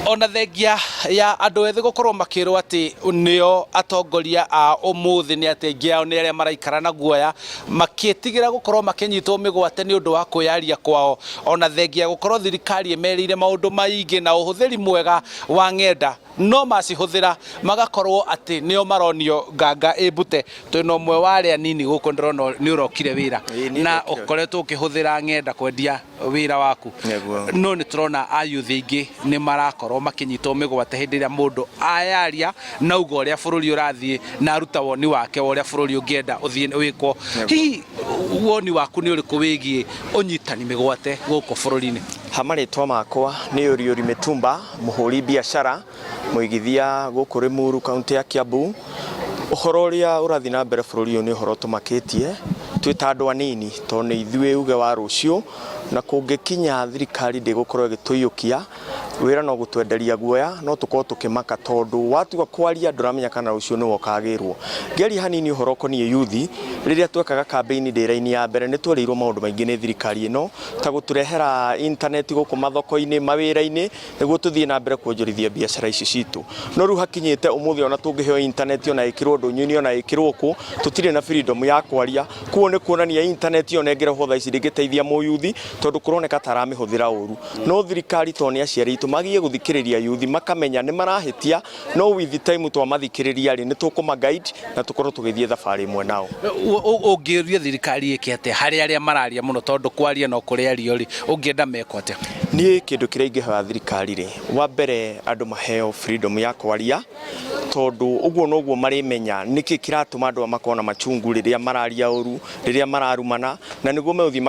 Ona thengia ya andũ ethĩ gũkorwo makĩrwo atĩ nĩo atongoria a ũmũthĩ, nĩ atĩ aingĩ ao nĩ arĩa maraikara na guoya makĩtigĩra gũkorwo makĩnyitwo mĩgwate nĩ ũndũ wa kwĩyaria kwao, ona thengia gũkorwo thirikari ĩmerĩire maũndũ maingĩ na ũhũthĩri mwega wa ng'enda, no macihũthĩra magakorwo atĩ nĩo maronio nganga ĩmbute. Twĩna ũmwe wa arĩa nini gũkũ, ndĩrona nĩ ũrokire wĩra. Ĩĩ, nĩ na ndokire. Ũkoretwo ũkĩhũthĩra ng'enda kwendia wĩra waku. Nĩguo. No nĩ tũrona ayuthi aingĩ nĩ marakorwo makĩnyitwo mĩgwate hĩndĩ ĩrĩa mũndũ ayaria na uga ũrĩa bũrũri ũrathiĩ na aruta woni wake wa ũrĩa bũrũri ũngĩenda ũthiĩ wĩkwo. Hihi woni waku nĩ ũrĩkũ wĩgiĩ ũnyitani mĩgwate gũkũ bũrũri-inĩ? Ha marĩtwa makwa nĩ Ũriũri Mĩtumba, mũhũri biacara, mũigithia gũkũ Limuru, kaunti ya Kiambu. Ũhoro ũrĩa ũrathiĩ na mbere bũrũri ũyũ nĩ ũhoro ũtũmakĩtie twĩ ta andũ anini, tondũ nĩ ithuĩ uge wa rũciũ, na kũngĩkinya thirikari ndĩgũkorwo ĩgĩtũiyũkia wĩra no gũtwenderia guoya, no tũkorwo tũkĩmaka, tondũ watua kwaria ndũramenya kana rũciũ nĩwe ũkagĩrwo. Ngĩaria hanini ũhoro ũkoniĩ yuthi, rĩrĩa twekaga kambĩini ndĩ raini ya mbere, nĩ twerĩirwo maũndũ maingĩ nĩ thirikari ĩno, ta gũtũrehera intaneti gũkũ mathoko-inĩ, mawĩra-inĩ, nĩguo tũthiĩ na mbere kuonjorithia biacara ici citũ. No rĩu hakinyĩte ũmũthĩ ona tũngĩheo intaneti, ona ĩkĩrwo ndũnyũ-inĩ, ona ĩkĩrwo kũ, tũtirĩ na freedom ya kwaria. Koguo nĩ kuonania intaneti ĩyo ĩngĩrehwo thaa ici ndĩngĩteithia mũyuthi, tondũ kũroneka ta aramĩhũthĩra ũru. No thirikari, tondũ nĩ aciari aitũ, magĩrĩire gũthikĩrĩria yuthi, makamenya nĩ marahĩtia, no with time twamathikĩrĩria rĩ, nĩ tũkũma guide na tũkorwo tũgĩthiĩ thabarĩ ĩmwe nao. Ũngĩũria thirikari ĩke atĩa harĩ arĩa mararia mũno, tondũ kwaria no kũrĩ ario rĩ, ũngĩenda mekwo atĩa? Niĩ kĩndũ kĩrĩa ingĩhoya thirikari rĩ, wa mbere andũ maheo freedom ya kwaria, tondũ ũguo noguo marĩmenya nĩkĩ kĩratũma andũ aya makorwo na machungu rĩrĩa mararia ũru, rĩrĩa mararumana, na nĩguo megũthiĩ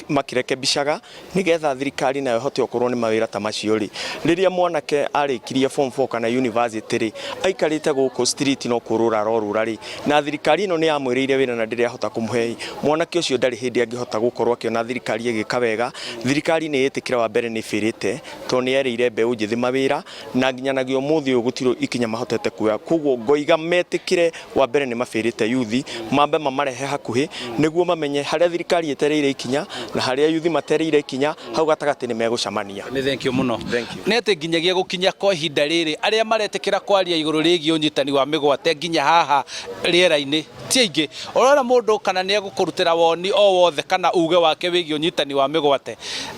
makĩrekebicaga, nĩgetha thirikari nayo ĩhote okorwo nĩ mawĩra ta macio rĩ. Rĩrĩa mwanake arĩkirie form 4 kana university rĩ, aikarĩte gũkũ street no kũrũra arorũra rĩ, na thirikari ĩno nĩ yamwĩrĩire wĩra na ndĩrĩ yahota kũmũhe, mwanake ũcio ndarĩ hĩndĩ angĩhota gũkorwo akĩona thirikari ĩgĩka wega. Thirikari nĩ ĩtĩkĩra wa mbere nĩ ĩbĩrĩte, tondũ nĩ yerĩire mbeũ njĩthĩ mawĩra, na nginyanagia ũmũthĩ ũyũ gũtirĩ ikinya mahotete kuoya. Koguo ngoiga metĩkĩre wa mbere nĩ mabĩrĩte yuthi, mambe mamarehe hakuhĩ nĩguo mamenye harĩa thirikari ĩtereire ikinya na harĩa yuthi matereire ikinya, hau gatagatĩ nĩ megũcemania. Nĩ thank you mũno. Thank you. Nĩ atĩ nginyagia gũkinya kwa ihinda rĩrĩ, arĩa maretĩkĩra kwaria igũrũ rĩgiĩ ũnyitani wa mĩgwate nginya haha rĩera-inĩ ti aingĩ. Ũrona mũndũ kana nĩ egũkũrutĩra woni o wothe kana uge wake wĩgiĩ ũnyitani wa mĩgwate,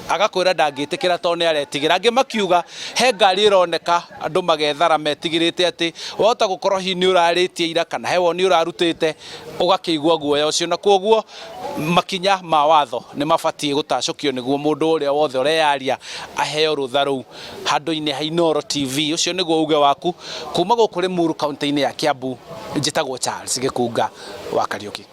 agakwĩra ndangĩtĩkĩra tondũ nĩ aretigĩra. Angĩ makiuga he ngari ĩroneka andũ magethara metigĩrĩte atĩ wahota gũkorwo hihi nĩ ũrarĩtie ira kana he woni ũrarutĩte, ũgakĩigua guoya ũcio, na kwoguo makinya ma watho nĩ mabatiĩ gũtacũkio nĩguo mũndũ ũrĩa wothe ũreyaria aheo rũtha rũu. Handũ-inĩ ha Inooro TV, ũcio nĩguo uge waku kuma gũkũ Limuru, kaunti-inĩ ya Kiambu. Njĩtagwo Charles Gĩkunga wa Kariũki.